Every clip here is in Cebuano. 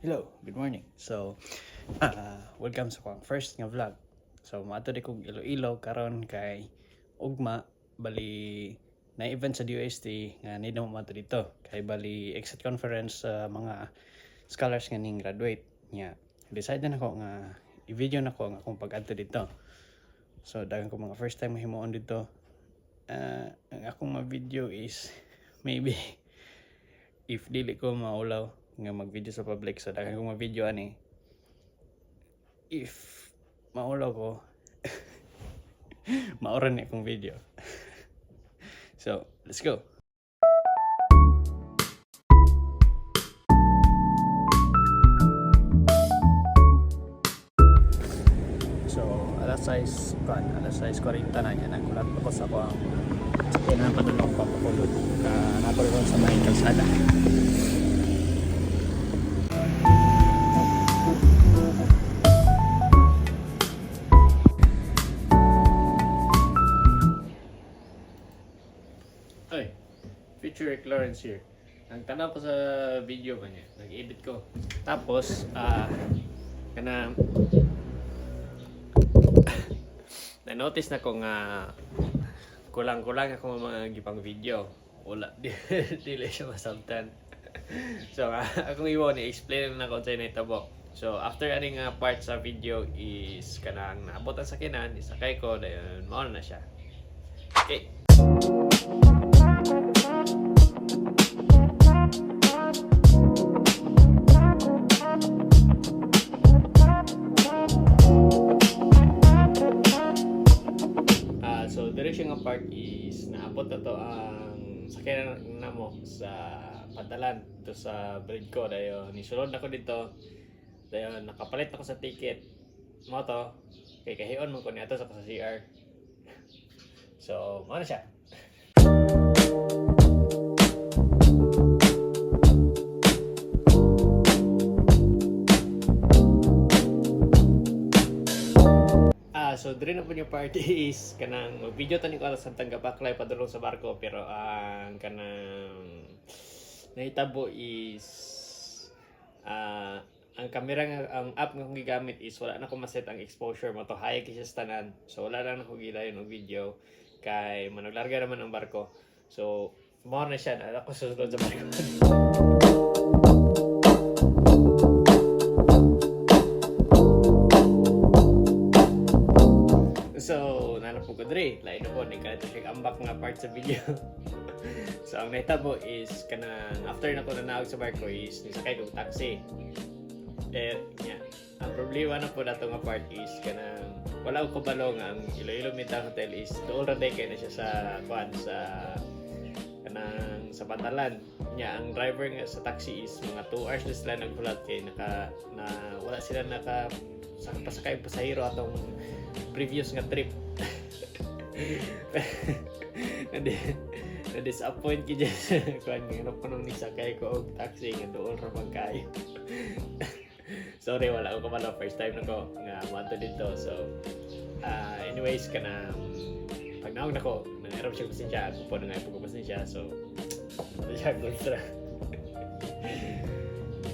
Hello, good morning. So, welcome sa akong first nga vlog. So, maadto di kog Iloilo karon kay ugma, bali na event sa DOST nga need na mo maadto dito. Kay bali exit conference sa mga scholars nga ning graduate nya. Decide na nako nga i-video nako ang akong pag-adto dito. So, daghan ko mga first time himuon dito. Ang akong ma-video is maybe if dili ko maulaw nga mag-video sa public, so daghan kong ma-video ani. If maulaw ko, maura ni akong video. So let's go. So alas 6 kan, alas 6:40 na niya, nagkulat ko sa ako ang sakyanan padulong pa Bacolod ka nato sa may kalsada. Ay, future Rick Lawrence here. Nagtanaw ko sa video ba niya, nag-edit ko. Tapos, kanang na-notice na ko nga kulang-kulang ako mga gipang video. Wala, dili siya masabtan. So, akong iwo ni explain na ko sa nahitabo. So, after ani nga part sa video is kanang naabot ang sakinan, isakay ko, dayon mao na siya. Okay. So dire siya nga part is naabot na to ang sakyanan namo sa Pantalan to sa bridge ko, dayon nisulod na ko dito, dayon nakapalit ako sa ticket mo to kay kahion man ko niadto sa ko sa CR. So mao na siya. So dire na po yung party is kanang mag-video tani ko sa tangga baklay padulong sa barko, pero ang kanang nahitabo is ang kamera nga, ang app nga akong gigamit is wala na ko maset ang exposure mo to, high kay siya sa tanan. So wala lang ako gilayon og video kay managlarga naman ang barko. So mao na siya na ako sa sulod sa barko. So, nanap po ko dre. Lain na po, ni kanito siya ambak nga part sa video. So, ang nahitabo is kanang after na ko nanaog sa barko is nisakay kog taxi. Eh, nya, ang problema na po nato nga part is kanang wala ko kabalo nga ang Iloilo Midtown Hotel is dool ra day kay na siya sa kuan, sa kanang sa Pantalan. Nya ang driver nga sa taxi is mga 2 hours na sila naghulat kay naka na wala sila naka sa pasakay pasahero atong previous nga trip. Nadi na disappoint ki dyan sa kuan nga ano nung nisakay ko og taxi nga dool ra man kayo. Sorry, wala ko kabalo, first time na ko nga moadto dito. So anyways, kanang pag naog nako, nangarap siya pasensya, ako po nangay po ko pasensya. So ito siya kontra.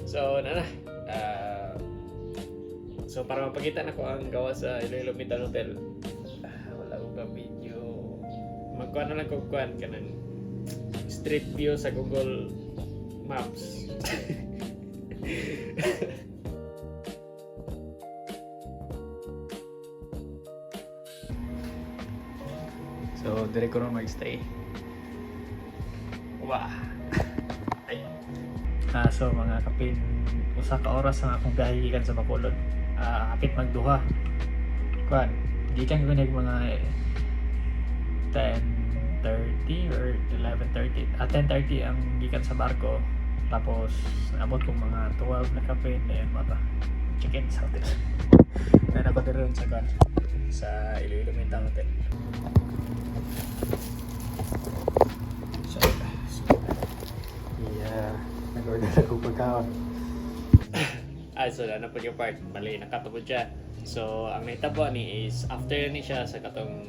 So nana, so para mapakita na ko ang gawa sa Iloilo Midtown Hotel, wala ko ka video, magkuan na lang ko, kuan kanang street view sa Google Maps. So dire ko ron mag-stay. Wah. Ay. So mga kapin usa ka oras ang akong biyahe gikan sa Bacolod. Hapit magduha. Kuan, gikan ko nag mga 10:30 or 11:30. 10:30 ang gikan sa barko. Tapos naabot kong mga 12 na kapin, dayon mata. Check-in sa hotel. Nan ako diri sa kuan, sa Iloilo Midtown Hotel. So, yeah, nag-order ako pagkaon. So na po yung part, bali nakatupod siya. So ang nahitabo ni is after ni siya sa katong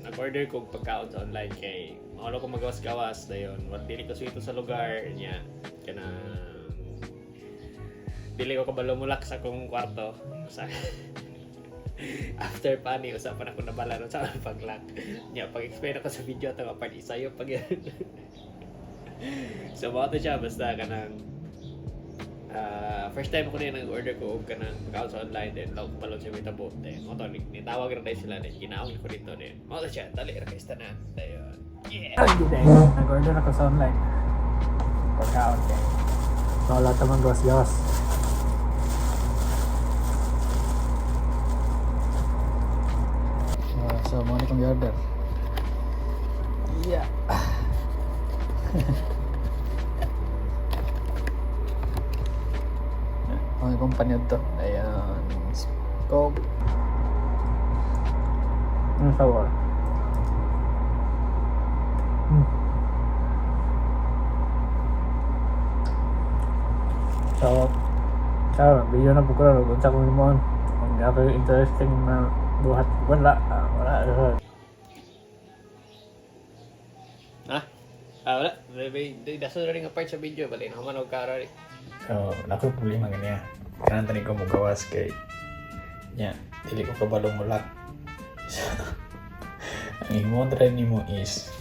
nag-order kog pagkaon sa online kay maulo ko magawas-gawas, dayon wala dili ko swito sa lugar niya, kanang Dili ko kabalo mo-lock sa akong kwarto. Sa after pa ni usa pa na ko nabala no sa pag-lock. Nya pag-explain ako sa video ato kapag isayo pag. So mao to siya, basta kanang first time ako din nag-order ko og kanang pagkaon sa online, then law kabalo siya may tabo, then mao to nitawag ra dahil sila, then ginaong ko dito, then mao to siya, dali ra kay tanan, dayon, yeah. Nag-order ako sa online. Pagkaon kay wala tamang gawas-gawas. So, mao ni kong order. Yeah. Ang kumpanya to. Ayan. Coke. Ang sabor. So, so video na po ko rin. Kung sa kong himuon. Kung ako interesting na buhat. Wala. Ah, wala. Ah, ah, wala. May daso rin nga part sa video, bali na human og karo. So, nako problema ganiya. Kanan tani ko mugawas kay nya dili ko kabalo mo lock. So, ang imong try nimo is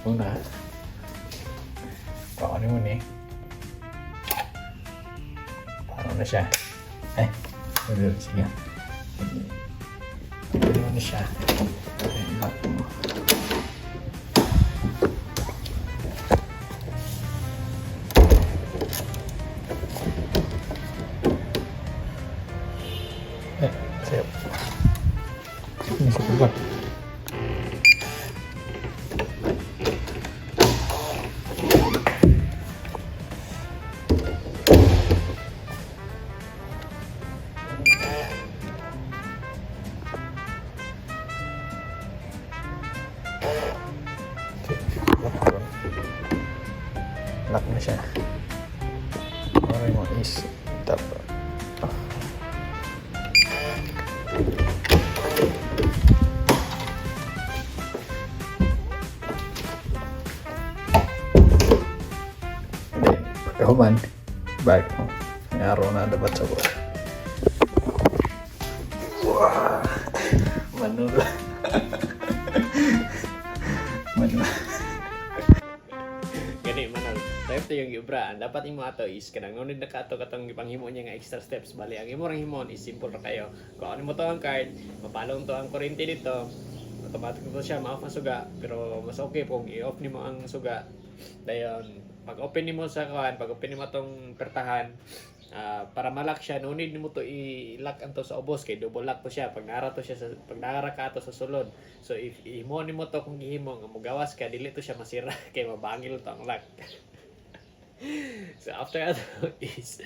una, paano mo ni? Paano na siya? Ay, sige. Paano na siya? Ay, lock mo. Eh, sayop. Ini sa tubat. Okay, lock ko. Lock na siya. Okay mo is tap. Ah. Hindi, pagkahuman, balik mo. Ang araw na dapat sa buwan. Wow! Manula. Manula. Gani man type to yung gibra. Ang dapat imo ato is kanang ngunit na kato katong gipanghimo niya nga extra steps, bali ang imo rang himon is simple ra kayo. Kung ano mo to ang card, mapalong to ang kuryente dito, automatic to siya ma-off ang suga, pero mas okay kung i-off nimo ang suga, dayon pag open nimo sa kuan, pag open nimo tong pertahan, para ma-lock siya, no need nimo to i-lock anto sa ubos kay double lock to siya pag nara to siya sa, pag nara ka ato sa sulod. So if imo nimo to kung gihimo nga mogawas ka, dili to siya masira kay mabangil to ang lock. So after ato is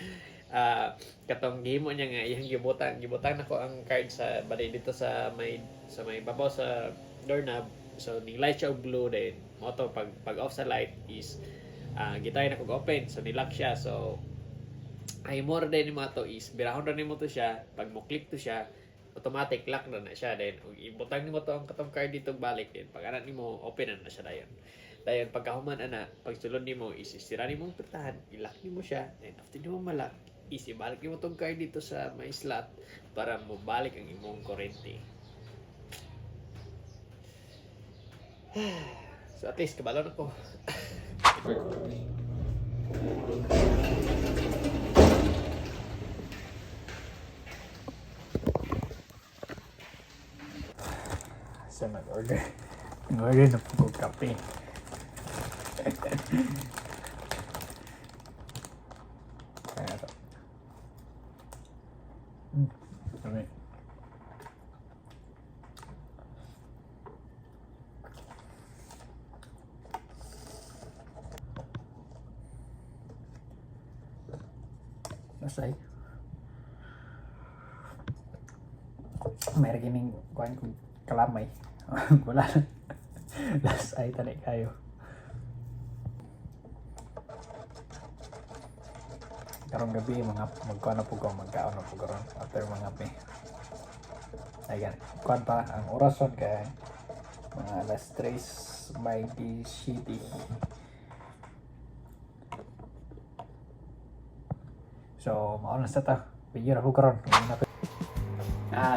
katong gihimo niya nga iyang gibutang gibutang nako ang card sa bali dito sa may babaw sa doorknob. So ning light siya og blue, then mao to pag pag off sa light is gitay na kog open, so ni-lock siya. So ay more din nimo ato is birahon ra nimo to siya, pag mo click to siya, automatic lock na na siya. Then ug ibutang nimo to ang katong card dito balik, then pag ana nimo, open na na siya dayon. Dayon pagkahuman ana, pagsulod nimo is istira nimo ang pertahan, i-lock nimo siya, then after nimo ma-lock is ibalik nimo tong card dito sa may slot para mobalik ang imong kuryente. So at least kabalo na ko. So, nag-order. Nag-order na po ko kape. Kaya to. Kami. Nasay. Meron kining kuan kong kalamay. Wala na. Last ay tali kayo. Karong gabi mga magkuan na po ko, magkaon na po karon after mga pe. Ayan, kuan pa ang orason kay mga alas 3 may city. So, mao na sa ta. Video na po karon.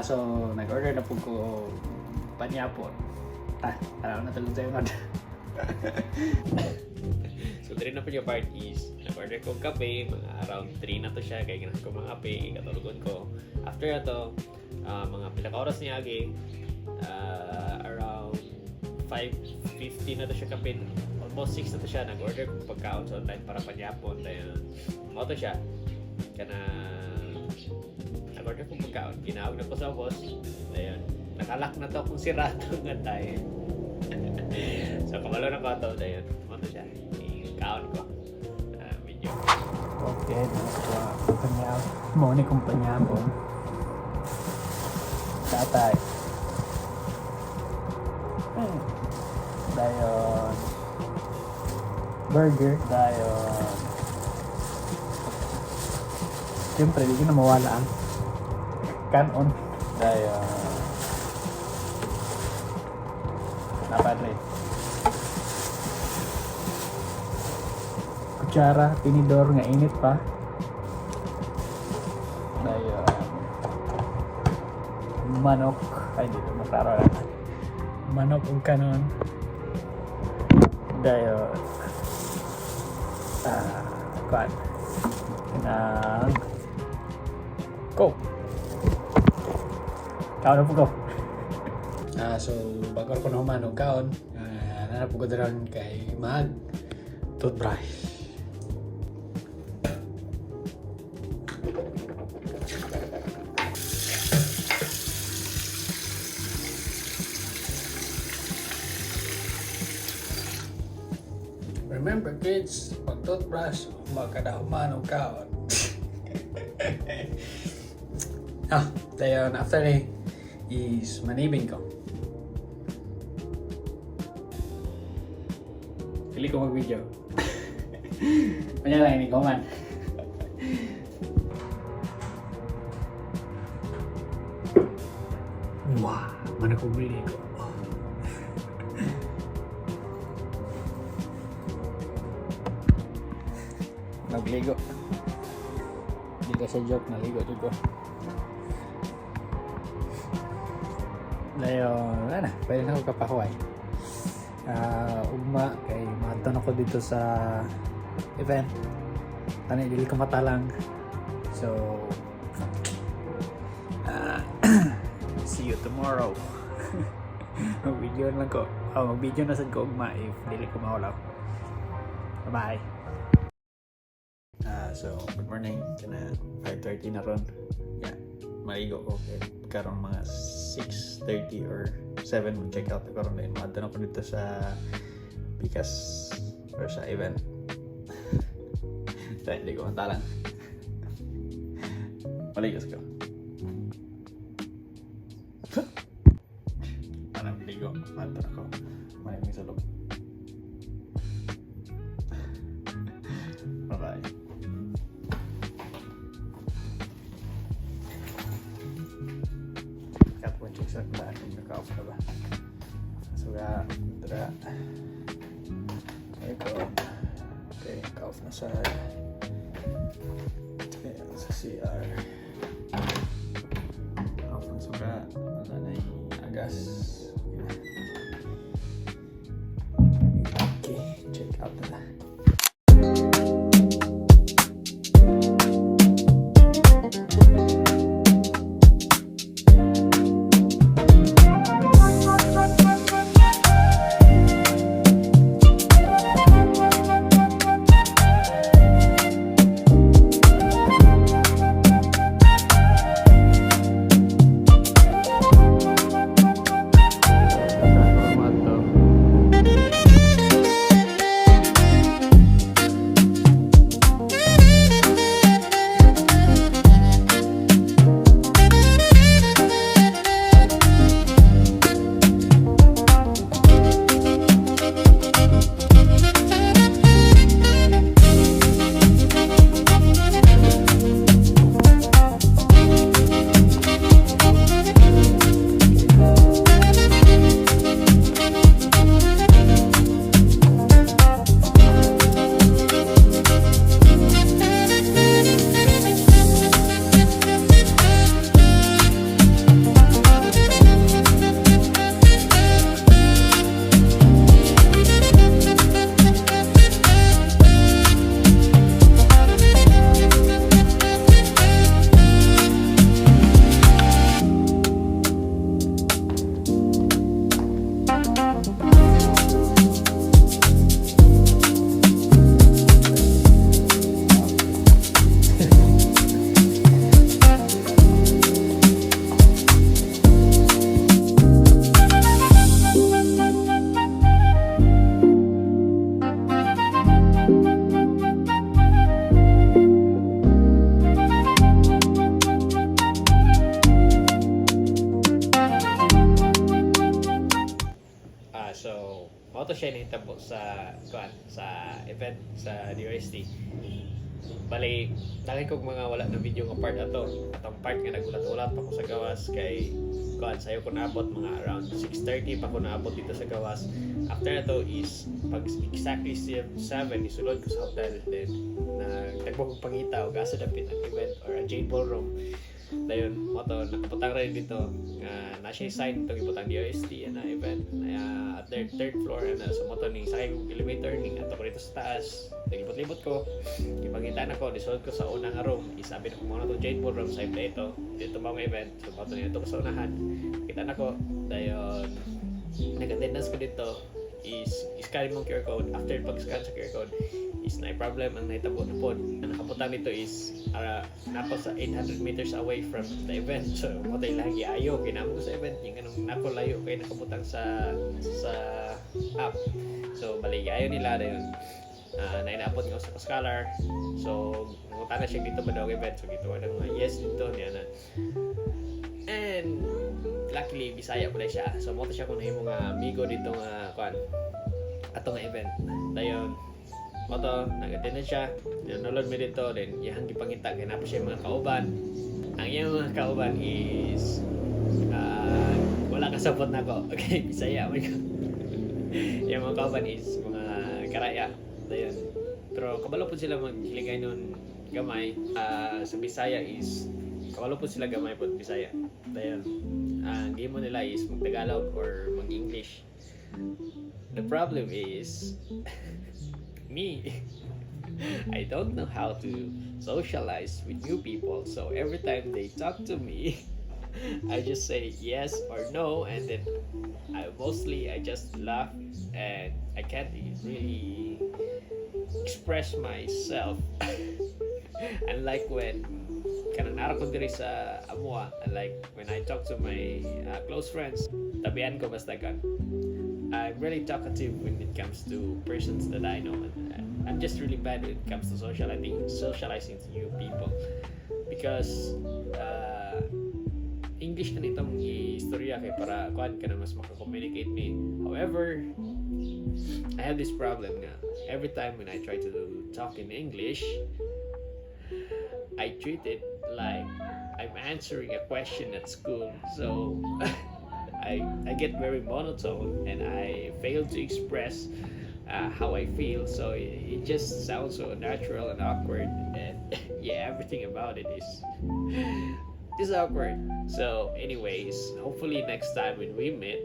So nag-order na po ko og panyapon. Ah, tara na tulong sa'yo. So diri na po yung part is nag-order ko og kape, mga around 3 na to siya kay ganahan ko mga kape, katulogon ko. After ato, mga pila ka oras niya agi, around 5:50 na to siya kapin. Almost 6 na to siya. Nag-order ko pagkaon sa online para panyapon. Dayon, mao to siya. Kana nag-order ko pagkaon. Ginawag na ko sa boss. Dayon, naka-lock na to kung sirado nga tayo. So kabalo na ko ato. Dayon, mao to siya. Kaon ko. Medyo Okay, so, kumpanya. Mao ni kumpanya po. Tatay. Dayon. Burger. Dayon. Siyempre, di ko na mawala ang kanon. Dayon. Napadre. Kutsara, tinidor nga init pa. Dayon. Manok. Ay, dito maklaro na. Manok ug kanon. Dayon. Kuan. Kanang Go. Kaon na po ko. So bago ko na human og kaon, naa na po ko daron kay mag toothbrush. Remember, kids, pag toothbrush, magkadahuman og kaon. Dayon after ni is manibing ko. Pili ko mag-video. Kanya lang, hindi ko man. Wow, mana ko bili ko. Nagligo. Hindi ka sa joke, naligo jud ko. Dayon, wala na, pwede na ako kapahuway. Ugma, kay maadto na ko dito sa event. Tani, dili ko matalang. So, see you tomorrow. Mag-video lang ko. Oh, mag-video na sad ko ugma if dili ko maulaw. Bye-bye. So, good morning. Kana 5:30 na ron. Yeah, maligo ko kay karong mga 6:30 or 7 mo check out ko ron din. Maadto na ko dito sa Pikas or sa event. So, hindi ko matalang. Maligo ko. Parang ligo. Maadto na ko. Malimig sa loob. Bye-bye. Kapon check sa ba kung naka-off na ba. So ga dra. Aircon. Okay, naka-off na sa, okay, sa CR. Off na suga. Wala na yung agas. Okay, check out na. siya nahitabo sa kuan, sa event sa DOST. Bali, daghan kog mga wala na video nga part ato. Atong part nga nagulat-ulat pa ko sa gawas kay kuan, sayo ko naabot, mga around 6:30 pa ko naabot dito sa gawas. After ato is pag exactly 7, isulod ko sa hotel, then nagtagbo kong pangita og asa dapit ang event or a Jade Ballroom. Dayon mo to nakabutang rin dito nga na siya sign itong ibutang DOST na event at their third floor ana. So mo to ning sakay kong elevator, ning ato ko dito sa taas, naglibot-libot ko, ipangita na ko, nisulod ko sa unang nga room. Isabi na ko mo na to Jade Ballroom sa ito dito mo ang event. So mo to nito ko sa unahan, kita na ko. Dayon nag-attendance ko dito is scan mong QR code. After pag-scan sa QR code is na problem ang nahitabo na pod, ang nakabutang nito is nako sa 800 meters away from the event. So mo tayo lagi ayo kinamo ko sa event yung anong nako layo kay nakabutang sa app. So bali ayo nila. Dayon nainaabot nga sa scholar. So nangutana siya dito ba daw ang event. So dito na mga yes dito niya na, and luckily Bisaya pala siya. So mo to siya kung nahimo nga amigo dito nga kuan, ato nga event. Dayon mo to nag-attend na siya, nanonood mi dito. Then iyang gipangita kay naa pa siya mga kauban. Ang iyang mga kauban is wala kasabot nako. Okay, Bisaya man ko. Iyang mga kauban is mga karaya. Dayon pero kabalo po sila maghiligay nun gamay. Sa Bisaya is kabalo po sila gamay po Bisaya. Dayon ang game mo nila is mag-Tagalog or mag-English. The problem is me. I don't know how to socialize with new people, so every time they talk to me, I just say yes or no, and then I mostly I just laugh and I can't really express myself. Unlike when kanang nara ko diri sa amoa, like when I talk to my close friends, tabian ko basta kan. I'm really talkative when it comes to persons that I know. And I'm just really bad when it comes to socializing to new people because English na nitong istorya kay para kuan ka na mas maka-communicate me. However, I have this problem nga every time when I try to talk in English, I treat it like I'm answering a question at school. So I get very monotone and I fail to express how I feel. So it just sounds so unnatural and awkward. And yeah, everything about it is awkward. So, anyways, hopefully next time when we meet,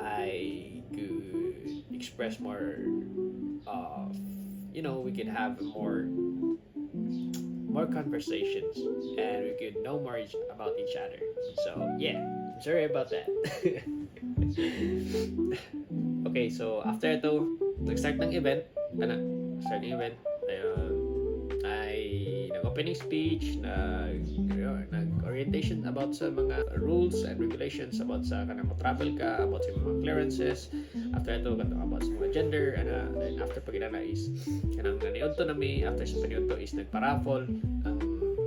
I could express more of, we could have more conversations and we could know more about each other. So yeah, I'm sorry about that. Okay, so after ito, nag-start ng event, ana, start ng event, ayun, ay nag-opening speech, nag-orientation about sa mga rules and regulations about sa kanang mo-travel ka, about sa mga clearances. After ito, kanto about sa mga gender, ana, then after pag inana is kanang naniudto na mi. After sa paniudto is nagpa-raffle. Ang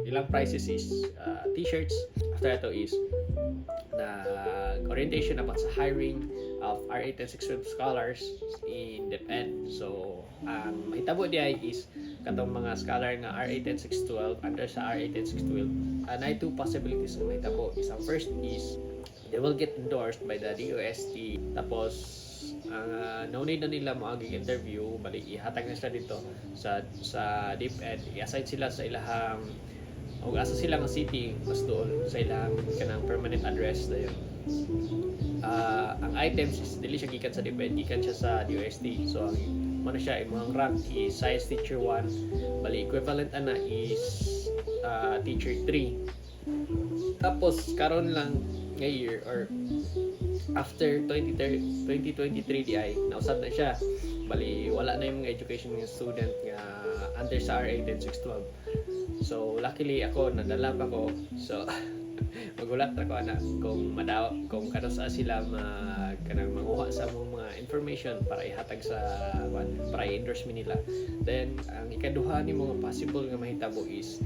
ilang prizes is t-shirts. After ito is nag-orientation about sa hiring of RA 10612 scholars in DepEd. So, ang mahitabo diay is katong mga scholar nga RA 10612, under sa RA 10612, na two possibilities ang mahitabo is, ang first is they will get endorsed by the DOST. Tapos no need na nila moaging interview, bali ihatag na sila dito sa DepEd, i-assign sila sa ilahang o asa sila nga city mas doon sa ilang kanang permanent address. Dayon ang items is dili siya gikan sa DepEd, gikan siya sa DOST. So ang mao na siya, imong rank is science teacher 1, bali equivalent ana is teacher 3. Tapos karon lang nga year or after 20, 2023 di ay nausab na siya, bali wala na yung mga education nga student nga under sa RA 10612. So luckily ako nadala pa ko. So magulat ra ko ana kung madaw kung kanus-a sila mag kanang manguha sa among mga information para ihatag sa kuan, para i-endorse mi nila. Then ang ikaduha ni mga possible nga mahitabo is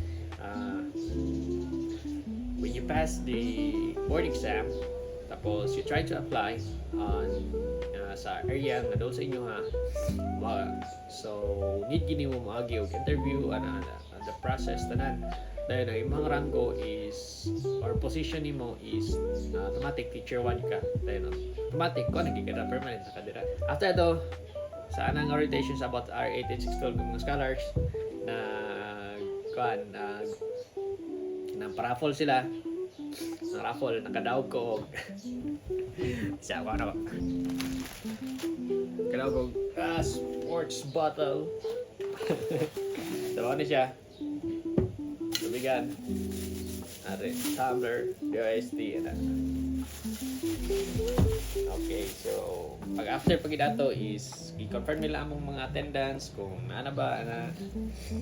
when you pass the board exam, tapos you try to apply on sa area nga daw sa inyo ha. Wa, so need gyud nimo moagi og interview ana ana the process tanan. Dahil ang imong ranggo is or position nimo is automatic teacher 1 ka. Dahil automatic ko naging ka na, permanent na ka dira. After ato sa anang orientation sa about R18612 mga scholars na kuan na nang paraffle sila ng raffle, nakadaog ko og sa ako ano kadaog og sports bottle. So ano siya, tubigan, are tumbler, DOST ana. Okay, so pag after pag ato is i-confirm nila among mga attendance kung ana ba ana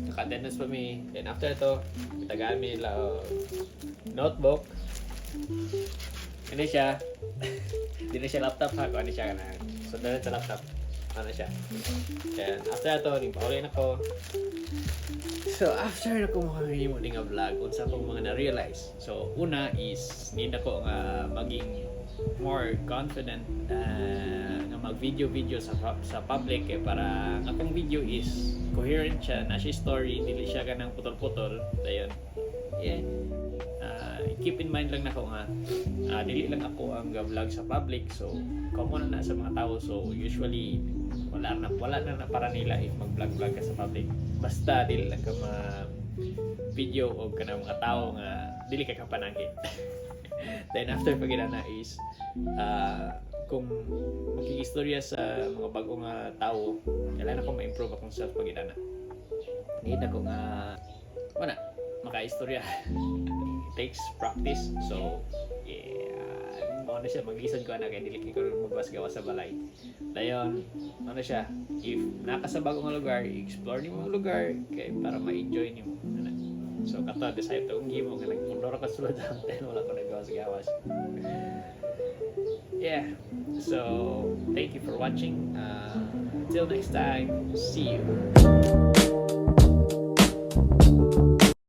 naka-attendance pa mi. Then after ito, itagaan mi nila og notebook. Ano siya? Di na siya laptop ha, kung ano siya na. So dahil sa laptop. Ano siya. Then after ato, ning pauli na ko. So after na ko makahimo ni nga vlog, unsa akong mga na-realize. So una is need ako nga maging more confident nga mag-video video sa public eh, para ang akong video is coherent siya, na siya story, dili siya kanang putol-putol. Dayon. Yeah. Keep in mind lang nako nga dili lang ako ang ga-vlog sa public, so common na na sa mga tao, so usually wala na para nila if mag-vlog vlog ka sa public, basta dili lang ka ma video o kanang mga tao nga dili ka kapanangit. Then after pag na is kung makikistorya sa mga bago nga tao, kailangan ako ma-improve akong self pag na need ako nga wala makaistorya. It takes practice. So yeah, mao na siya, maglisod ko na kay dili ko magwas-gawas sa balay. Dayon ano siya, if naka sa bago nga lugar, explore nimo ang lugar kay para ma-enjoy nimo ana. So kato decide to gimo nga nagpundor ka sulod, then wala ko nagawas-gawas. Yeah, so thank you for watching. Until next time, see you.